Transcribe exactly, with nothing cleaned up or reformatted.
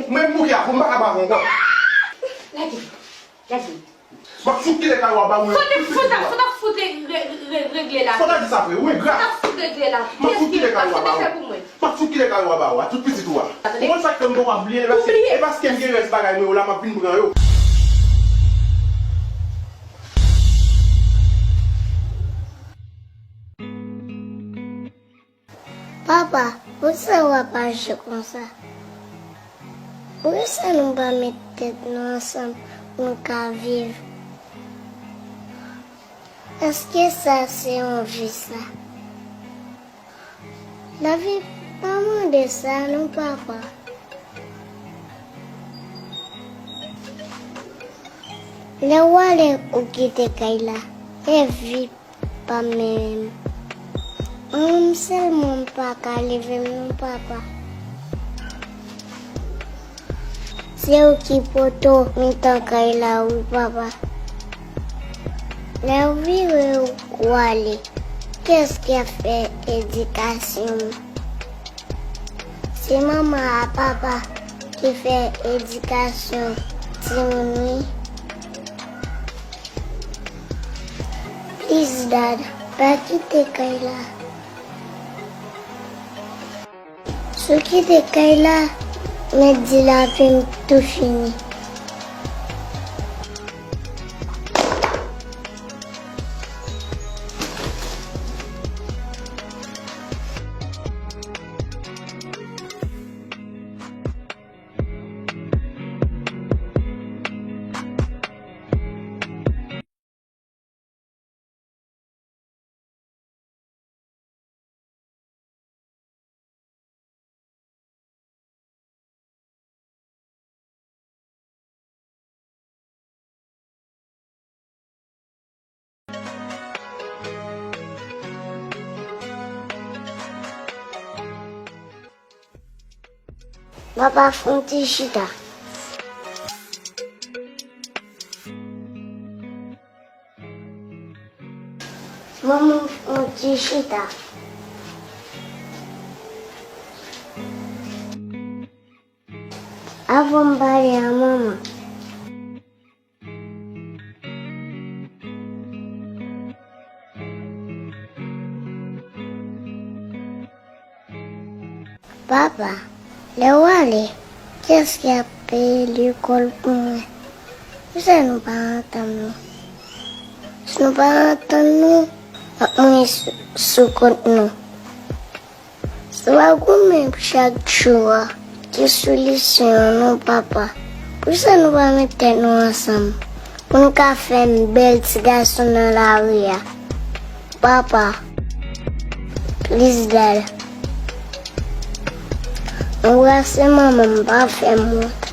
Mwen m bouke avè w, m pa ka ba avè w ankò. Lage m. Lage m. M ap fout kite kay ou a ba ou. Fò te, fò ta, fò ta fout re-, re-, re-, regle la. Fò ta di sa vre, ou engra. Fò ta fout regle la. M ap fout kite kay ou a ba ou. M ap fout kite kay ou a ba ou a, tout pitit ou a. Ou konn sa k fè m poko ap bliye, e paske, e paske m gen rès bagay mwen yo la, m ap vin pran yo. Papa, poukisa w ap aji konsa? Poukisa nou pa met tèt nou ansanm pou nou ka viv? Èske sa se yon vi sa? Lavi pa mande sa non, papa. Lè w ale ou kite kay la, e vi pa menm. Mwen menm sèlman m pa ka leve m non, papa. Se ou ki poto mitan kay la wi, papa. Lè w vire w ale, kiyès ki ap fè edikasyon w? Se manman ak papa ki fè edikasyon timoun wi. Please, Dad, pa kite kay la. Si w kite kay la, mèt di lavi m tou fini. Papa, fè yon ti chita. Manman, fè yon ti chita. Avan m pale a manman. Papa, lè w ale, kiyès ki ap peye lekòl pou mwen? Poukisa nou pa antann nou? Si nou pa antann nou, n ap mouri sou, sou kont nou. Se pa goumen chak jou a ki solisyon an non, papa. Poukisa nou pa met tèt nou ansanm pou nou ka fè yon bèl ti gason nan lari a? Papa, please, Dad. Anbrase manman m, pa fè m wont.